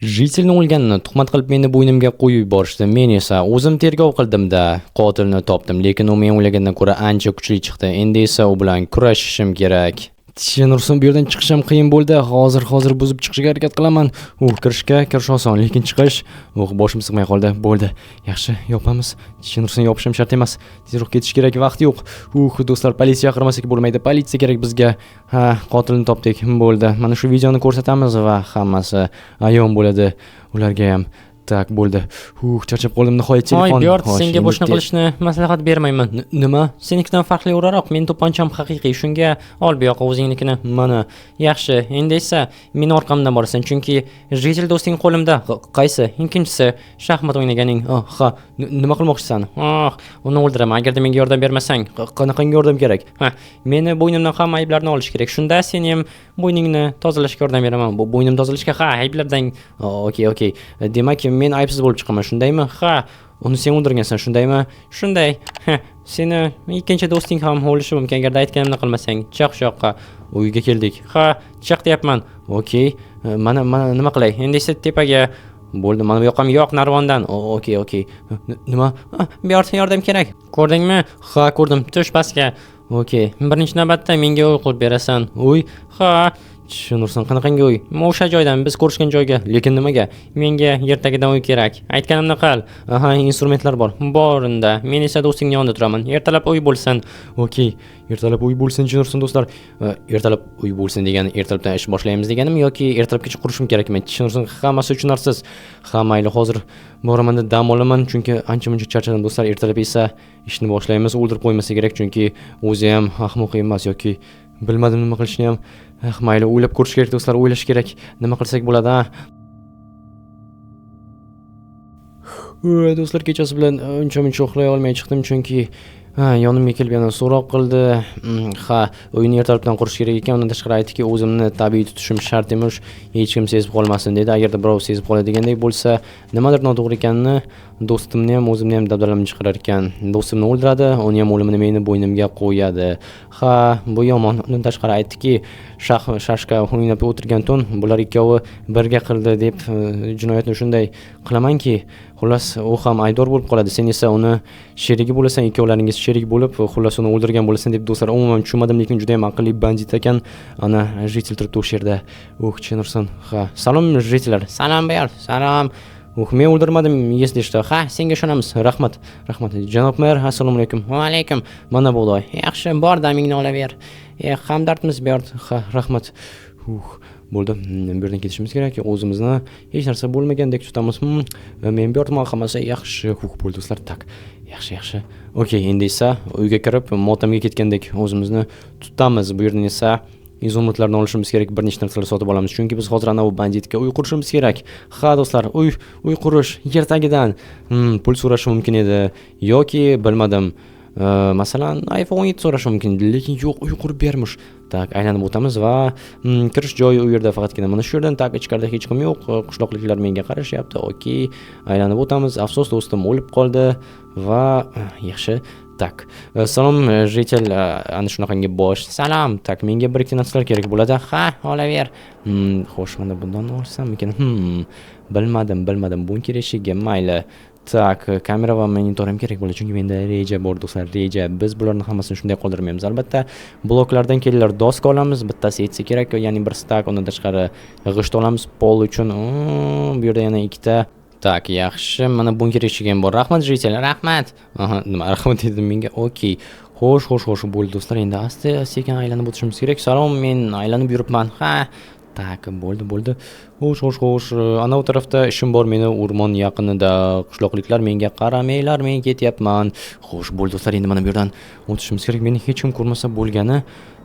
Житель ni o'lganini tuhmat qilib meni bo'ynimga qo'yib yuborishdi. Men esa o'zim tergov qildim-da, qotilni topdim, lekin u men o'ylagandan ko'ra ancha kuchli chiqdi. Endi esa u bilan kurashishim kerak. Nursin, bu yerdan chiqishim qiyin bo'ldi. Hozir buzib chiqishga harakat qilaman. Kirishga kirish oson, lekin chiqish, boshim sig'may qoldi. Bo'ldi. Yaxshi, yopamiz. Nursin, yopishim shart emas. Tezroq ketish kerak, vaqt yo'q. Do'stlar, politsiya chaqirmasak bo'lmaydi. Politsiya kerak bizga. Ha, qotilni topdik. Bo'ldi. Mana shu videoni ko'rsatamiz va hammasi ayon bo'ladi ularga ham. Tak, bo'ldi. Charchab qoldim, nihoyat Voy, telefon. Bjorn, Xo'sh, senga endi boshni qilishni maslahat bermayman. Nima? Senikidan farqli o'laroq, men to'pponcham haqiqiy, shunga ol bu yoqqa o'zingnikini. Mana, yaxshi, endi esa meni orqamdan borasan, chunki житель do'sting qo'limda. Qaysi? Ikkinchisi, shaxmat o'ynaganing. Oh, ha, nima qilmoqchisan? Oh, uni o'ldiraman agarda menga yordam bermasang. Qanaqangi yordam kerak? Ha, meni bo'ynimdan hamma ayblarni olish kerak. Shunda seni ham bo'yningni tozalashga yordam beraman. Bu bo'ynimni tozalashga? Ha, ayblardan. Okey, okey. Demak, men aybsiz bo'lib chiqaman, shundaymi? Ha, Uni sen o'ldirgansan, shundaymi? Shunday. Ha, seni ikkinchi do'sting ham o'lishi mumkin agarda aytganimni qilmasang. Chiq shu yoqqa. Uyga keldik. Ha, chiq deyapman. Okey. Mana nima qilay? Endi esa tepaga. Bo'ldi, mana bu yoqqa Yoqam yo'q narvondan. Okey, okey. Nima? Bjorn, yordam kerak. Ko'rdingmi? Ha, ko'rdim. Tush pastga. Okey. Birinchi navbatda menga uy qurib berasan. Uy? Ha, Nursin, qanaqangi uy? O'sha joydan, biz ko'rishgan joyga. Lekin nimaga? Menga yer tagidan uy kerak. Aytganimni qil. Aha, instrumentlar bor. Bor unda. Men esa do'stingning yonida turaman. Ertalab uy bo'lsin. Okey, ertalab uy bo'lsin, Nursin do'stlar. Ertalab uy bo'lsin degani ertalabdan ish boshlaymiz deganim yoki ertalabgacha qurishim kerakmi? Nursin, hammasi tushunarsiz. Ha, mayli, hozir boramanda dam olaman, chunki ancha-muncha charchadim do'stlar. Ertalab esa ishni boshlaymiz. O'ldirib qo'ymasa kerak, chunki o'zi ham ahmoq emas yoki bilmadim nima qilishni ham. Mayli, o'ylab ko'rish kerak do'stlar, o'ylash kerak. Nima qilsak bo'ladi, ha? Do'stlar, kechasi bilan uncha-muncha uxlay olmay chiqdim, chunki yonimga kelib yana so'roq qildi. Ha, uyni ertalabdan qurish kerak ekan. Undan tashqari aytdiki, o'zimni tabiiy tutishim shart emish, hech kim sezib qolmasin dedi. Agarda birov sezib qoladigandek bo'lsa, nimadir noto'g'ri ekanini do'stimni ham, o'zimni ham dabdalamni chiqarar ekan. Do'stimni o'ldiradi, uni ham o'limini meni bo'ynimga qo'yadi. Ha, bu yomon. Undan tashqari aytdiki, shashka o'ynab o'tirgan tun bular ikkovi birga qildi deb jinoyatni shunday qilamanki, xullas u ham aybdor bo'lib qoladi. Sen esa uni sherigi bo'lasan, ikkovlaringiz sherik bo'lib, xullas uni o'ldirgan bo'lasan deb do'stlar, umuman tushunmadim, lekin juda ham aqlli bandit ekan. Ana житель turibdi o'sha yerda. Nursin. Ha, salom житель lar. Salom Bjorn, salom. Men o'ldirmadim, если что. Ha, senga ishonamiz. Rahmat, rahmat. Janob mer, assalomu alaykum. Va alaykum. Mana bug'doy. Yaxshi, bor damingni olaver. Hamdardmiz Bjorn. Ha, rahmat. Bo'ldi. Bu yerdan ketishimiz kerak. O'zimizni hech narsa bo'lmagandek tutamiz. Men Bjorn, hammasi yaxshi. Bo'ldi do'stlar. Tak. Yaxshi, yaxshi. Okey, endi esa uyga kirib motamga ketgandek o'zimizni tutamiz. Bu yerdan esa izumrudlarni olishimiz kerak, bir nechta narsalar sotib olamiz. Chunki biz hozir ana bu banditga uy qurishimiz kerak. Ha do'stlar, uy qurish yer tagidan. Pul so'rashi mumkin edi yoki bilmadim. Masalan, iPhone 17 so'rashi mumkin edi, lekin yo'q, uy qurib bermish. Tak, aylanib o'tamiz va kirish joyi u yerda faqatgina mana shu yerdan. Tak, ichkarida hech kim yo'q. Qishloqliklar menga qarashyapti. Okey, aylanib o'tamiz. Afsus, do'stim o'lib qoldi va yaxshi. Tak, salom житель, ana shunaqangi bosh. Salom. Tak, menga bir ikki narsalar kerak bo'ladi. Ha, olaver. Xo'sh, mana bundan olsammikin? Bilmadim. Bunker eshigi, mayli. Tak, kamera va monitor ham kerak bo'ladi, chunki menda reja bor do'stlar, reja. Biz bularni hammasini shunday qoldirmaymiz. Albatta, bloklardan kelinglar, doska olamiz, bittasi yetsa kerak, ya'ni bir stak, undan tashqari g'isht olamiz pol uchun. Bu yerda yana ikkita. Tak, yaxshi, mana bunker eshigi ham bor. Rahmat житель, rahmat. Aha, nima rahmat dedim menga? Okey. Xo'sh, xo'sh, xo'sh, bo'ldi do'stlar. Endi asta sekin aylanib o'tishimiz kerak. Salom, men aylanib yuribman. Ha. Tak, bo'ldi, bo'ldi. Xo'sh, xo'sh, xo'sh. Ana u tarafda ishim bor meni o'rmon yaqinida. Qishloqliklar menga qaramanglar, men ketyapman. Xo'sh, bo'ldi do'stlar, endi mana bu yerdan o'tishimiz kerak. Meni hech kim ko'rmasa bo'lgani.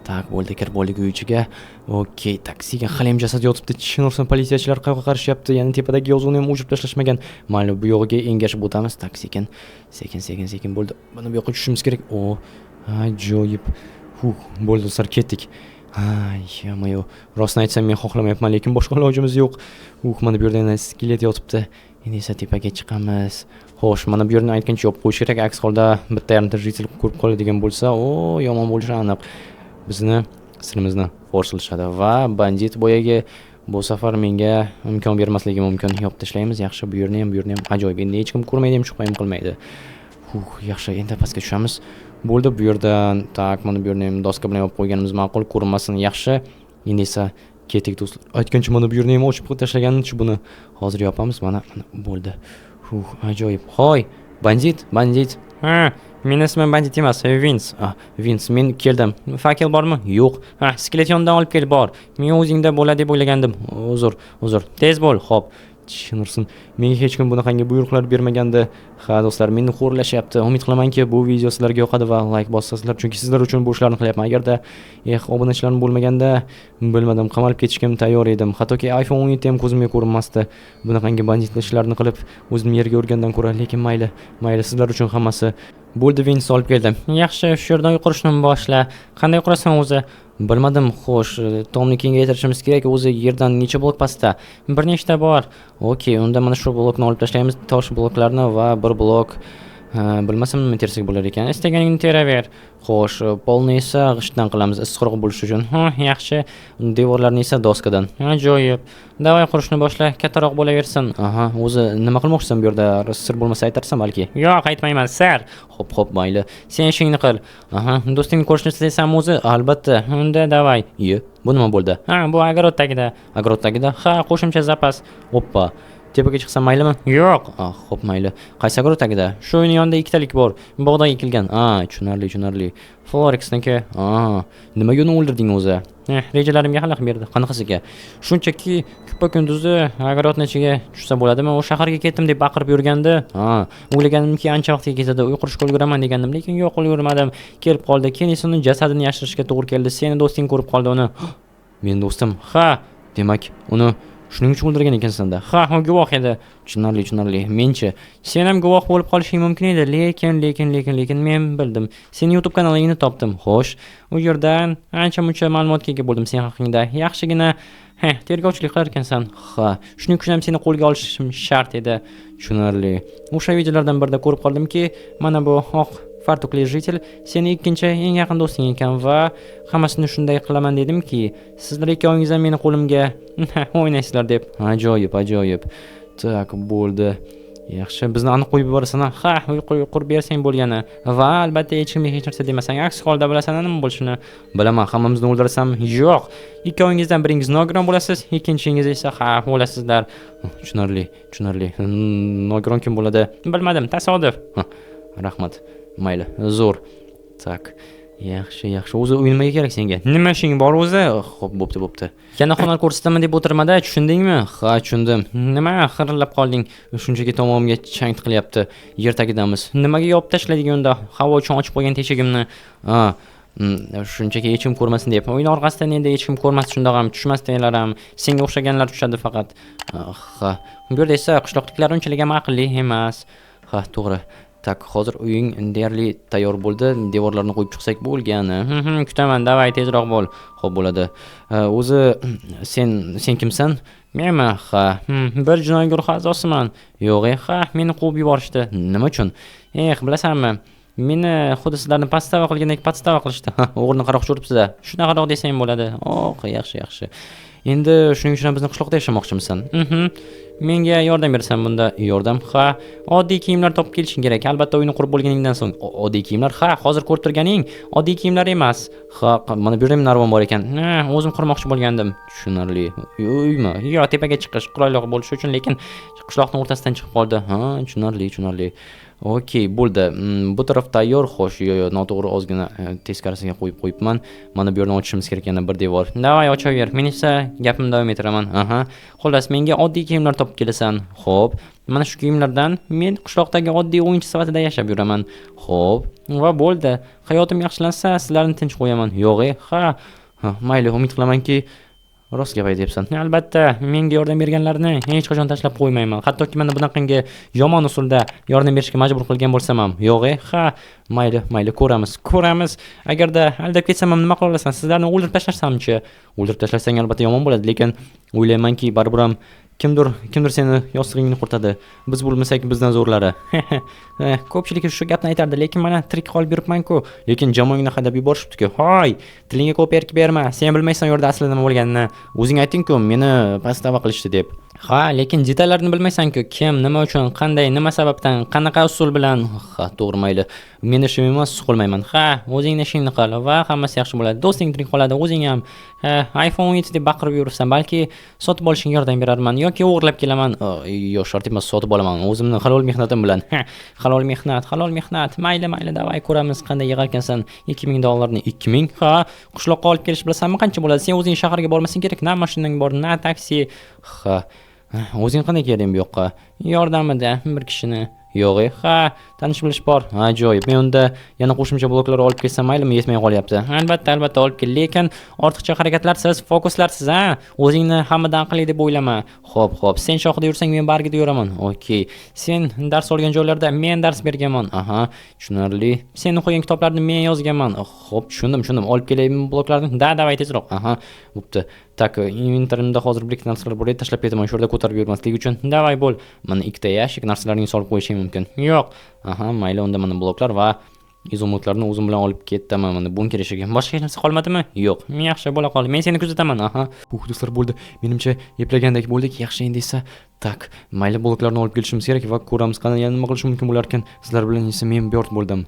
Tak, bo'ldi, kirib bo'ldik uy ichiga. Okey, taksiga hali ham jasad yotibdi. Nursin, politsiyachilar qayoqqa qarashyapti? Ya'ni tepadagi yozuvni ham o'chirib tashlashmagan. Mayli, bu yog'iga engashib o'tamiz. Tak, sekin, sekin, sekin, sekin bo'ldi. Mana bu yoqqa tushishimiz kerak. O, ajoyib. Bo'ldi do'stlar, ketdik. Ay, yo-moyo. Rostini aytsam men xohlamayapman, lekin boshqa ilojimiz yo'q. Mana bu yerda yana skelet yotibdi. Endi esa tepaga chiqamiz. Xo'sh, mana bu yerni aytgancha yopib qo'yish kerak. Aks holda bitta yarimta житель ko'rib qoladigan bo'lsa, o, yomon bo'lishi aniq. Bizni sirimizni fosh qilishadi va bandit boyagi Bu safar menga imkon bermasligi mumkin. Yopib tashlaymiz. Yaxshi, bu yerni ham, bu yerni ham. Ajoyib. Endi hech kim ko'rmaydi ham, shubha ham qilmaydi. Yaxshi, endi pastga tushamiz. Bo'ldi, bu yerdan так, mana bu yerni ham doska bilan yopib qo'yganimiz ma'qul, ko'rinmasin, yaxshi. Endi esa ketdik, do'stlar. Aytgancha, mana bu yerni ham ochib tashlaganchi buni. Hozir yopamiz, mana, mana bo'ldi. Ajoyib. Hoy, бандит, бандит. Ha, meni ismim Bandit emas, Vins. Ah, Vins, men keldim. Факел bormi? Yo'q. Ha, skelet yonidan olib kel, bor. Men o'zingda bo'ladi deb o'ylagandim. Uzr, uzr. Tez bo'l. Xo'p. Tushunursin. Menga hech kim bunaqangi buyruqlar bermagandi. Ha, do'stlar, meni xo'rlashyapti. Umid qilamanki, bu video sizlarga yoqadi va like bosasizlar, chunki sizlar uchun bu ishlarni qilyapman. Agarda obunachilarim bo'lmaganda, bilmadim, qamalib ketishga ham tayyor edim. Hattoki iPhone 17 ham ko'zimga ko'rinmasdi. Bunaqangi banditlik ishlarni qilib, o'zim yerga urgandan ko'ra, lekin mayli, mayli, sizlar uchun hammasi. Bo'ldi, Vins, olib keldim. Yaxshi, shu yerdan uy qurishni boshla. Qanday qurasan o'zi? Bilmadim, xo'sh, tomni kengaytirishimiz kerak. O'zi yerdan necha blok pastda? Bir nechta bor. Okey, unda mana shu blokni olib tashlaymiz, tosh bloklarni va bir blok, bilmasam nima tersak bo'lar ekan. Istaganingni teraver. Xo'sh, polni esa g'ishtdan qilamiz, issiqroq bo'lishi uchun. Ha, yaxshi. Devorlarni esa doskadan. Ajoyib. Давай qurishni boshla, kattaroq bo'laversin. Aha, o'zi nima qilmoqchisan bu yerda? Sir bo'lmasa aytarsan balki. Yo'q, aytmayman, sir. Xo'p, xo'p, mayli. Sen ishingni qil. Aha, Do'stingni ko'rishni istaysanmi o'zi? Albatta. Unda давай. Iye, bu nima bo'ldi? Ha, bu огород tagida. Огород tagida? Ha, qo'shimcha zapas. Oppa. Tepaga chiqsam maylimi? Yo'q. Ah, xo'p, mayli. Qaysi огород tagida? Shu uyning yonida ikkitalik bor. Bug'doy ekilgan. Ah, tushunarli, tushunarli. Florexniki. Ah, nimaga uni o'ldirding o'zi? Rejalarimga xalaqit berdi. Qanaqasiga? Shunchaki kuppa kunduzi огород ni ichiga tushsa bo'ladimi? U shaharga ketdim deb baqirib yurgandi. Ha, O'ylaganimki, ancha vaqtga ketadi, uy qurishga ulguraman degandim, lekin yo'q, ulgurmadim. Kelib qoldi. Keyin esa uni jasadini yashirishga to'g'ri keldi. Seni do'sting ko'rib qoldi uni. Men do'stim. Ha, Demak, uni shuning uchun o'ldirgan ekansan-da. ha, u guvoh edi. Tushunarli, tushunarli. Menchi? Sen ham guvoh bo'lib qolishing mumkin edi, lekin, lekin, lekin, lekin men bildim. Seni YouTube kanalingni topdim. Xo'sh, U yerdan ancha-muncha ma'lumotga ega bo'ldim sen haqingda. Yaxshigina, tergovchilik qilar ekansan. Ha, Shuning uchun ham seni qo'lga olishim shart edi. Tushunarli. O'sha videolardan birida ko'rib qoldimki, mana bu oq fartukli житель seni ikkinchi eng yaqin do'sting ekan va hammasini shunday qilaman dedimki, sizlar ikkovingiz ham meni qo'limga o'ynaysizlar deb. Ajoyib, ajoyib. Так, bo'ldi. Yaxshi, bizni aniq qo'yib yuborasan. Ha, uy qurib bersang bo'lgani. Va albatta hech kimga hech narsa demasang, aks holda bilasan nima bo'lishini. Bilaman, hammamizni o'ldirasanmi? Yo'q. Ikkovingizdan biringiz nogiron bo'lasiz, ikkinchingiz esa ha, o'lasizlar. Tushunarli, tushunarli. Nogiron kim bo'ladi? Bilmadim, tasodif. Rahmat. Mayli, zo'r. Так. Yaxshi, yaxshi. O'zi uy nimaga kerak senga? Nima ishing bor o'zi? Xo'p, bo'pti, bo'pti. Yana hunar ko'rsataman deb o'tirmada, tushundingmi? Ha, tushundim. Nima xirillab qolding? Shunchaki tomog'imga chang tiqilyapti. Yer tagidamiz. Nimaga yopib tashlading unda? Havo uchun ochib qo'ygan teshigimni. Ha, shunchaki hech kim ko'rmasin deb. Uyni orqasidan endi hech kim ko'rmas, shundoq ham tushmasdilar ham. Senga o'xshaganlar tushadi faqat. Ha, Bu yerda esa qishloqliklar unchalik ham aqlli emas. Ha, to'g'ri. Так, hozir uying deyarli tayyor bo'ldi. Devorlarni qo'yib chiqsak bo'lgani. Kutaman, давай tezroq bo'l. Xo'p, bo'ladi. O'zi sen kimsan? Menmi? Ha. Bir jinoiy guruh a'zosiman. Yo'q, Ha, meni quvib yuborishdi. Nima uchun? Eh, bilasanmi? Meni xuddi sizlarni подстава qilgandek подстава qilishdi. Ha, o'g'rini qaroqchi uribsizlar. Shunaqaroq desang bo'ladi. Oh, yaxshi, yaxshi. Endi shuning uchun ham bizni qishloqda yashamoqchimisan? Mhm. Menga yordam berasan bunda. Yordam? Ha, oddiy kiyimlar topib kelishing kerak. Albatta uyni qurib bo'lganingdan so'ng. Oddiy kiyimlar? Ha, hozir ko'rib turganing oddiy kiyimlar emas. Ha, mana bu yerda ham narvon bor ekan. Ha, o'zim qurmoqchi bo'lgandim. Tushunarli. Uymi? Yo'q, tepaga chiqish qulayroq bo'lishi uchun, lekin qishloqning o'rtasidan chiqib qoldi. Ha, tushunarli, tushunarli. Okey, bo'ldi. Bu taraf tayyor. Xo'sh, yo'q, yo'q, noto'g'ri, ozgina teskarisiga qo'yib qo'yibman. Mana bu yerni ochishimiz kerak, yana bir devor. Давай ochaver. Men esa gapimni davom ettiraman. Aha. Xullas, menga oddiy kiyimlar topib kelasan. Xo'p. Mana shu kiyimlardan men qishloqdagi oddiy o'yinchi sifatida yashab yuraman. Xo'p. Va bo'ldi. Hayotim yaxshilansa, sizlarni tinch qo'yaman. Yo'q, Ha. Ha, mayli, umid qilamanki rost gap aytyapsan. Albatta, menga yordam berganlarni hech qachon tashlab qo'ymayman. Hattoki mana bunaqangi yomon usulda yordam berishga majbur qilgan bo'lsam ham. Yo'q, Ha, mayli, mayli, ko'ramiz. Ko'ramiz. Agarda aldab ketsam ham nima qila olasan? Sizlarni o'ldirib tashlasam-chi? O'ldirib tashlasang albatta yomon bo'ladi, lekin o'ylaymanki baribir ham Kimdir seni yostig'ingni quritadi. Biz bo'lmasak, bizdan zo'rlari. Ko'pchilik shu gapni aytardi, lekin mana tirik qolib yuribman-ku. Lekin jamoangni haydab yuborishibdi-ku. Hoy, tilingga ko'p erk berma. Sen bilmaysan u yerda aslida nima bo'lganini. O'zing aytding-ku, meni подстава qilishdi deb. Ha, lekin detallarni bilmaysan-ku. Kim, nima uchun, qanday, nima sababdan, qanaqa usul bilan. Ha, to'g'ri, mayli. Meni ishim emas, qilmayman. Ha, o'zingni ishingni qil va hammasi yaxshi bo'ladi. Do'sting tirik qoladi, o'zing ham. Ha, iPhone 7 deb baqirib yuribsan, balki sotib olishingga yordam berarman yoki o'g'irlab kelaman. Yo'q, shart emas, sotib olaman o'zimni halol mehnatim bilan. Halol mehnat, halol mehnat. Mayli, mayli, давай ko'ramiz qanday yig'arkansan 2000 dollarni. 2000? Ha, qishloqqa olib kelish bilasanmi qancha bo'ladi? Sen o'zing shaharga bormasang kerak, na mashinang bor, na taksi. Ha, o'zing qanday kelding bu yoqqa? Yordamida bir kishini. Yo'q, e. Ha, tanish bilish bor. Ajoyib. Men unda yana qo'shimcha bloklar olib kelsam maylimi, yetmay qolyapti. Albatta, albatta olib kel, lekin ortiqcha harakatlarsiz, fokuslarsiz, ha. O'zingni hammadan aqlli deb o'ylama. Xo'p, xo'p. Sen shoxida yursang, men bargida yuraman. Okey. Sen dars olgan joylarda men dars berganman. Aha, tushunarli. Sen o'qigan kitoblarni men yozganman. Xo'p, tushundim, tushundim. Olib kelaymi bloklarni? Да, давай tezroq. Aha, bo'pti. Так, inventarimda hozir bir ikkita narsalar bor edi, tashlab ketaman shu yerda ko'tarib yurmaslik uchun. Давай bo'l. Mana ikkita yashik, narsalaringni solib qo'yishing mumkin. Yo'q. Aha, mayli, unda mana bloklar va izumrudlarni o'zim bilan olib ketaman. Mana bunker eshigi. Boshqa hech narsa qolmadimi? Yo'q. Yaxshi, bo'la qol. Men seni kuzataman. Aha. Do'stlar, bo'ldi. Menimcha eplagandek bo'ldik. Yaxshi, endi esa так, mayli, bloklarni olib kelishimiz kerak va ko'ramiz qanday, yana nima qilish mumkin bo'larkan. Sizlar bilan esa men Bort bo'ldim.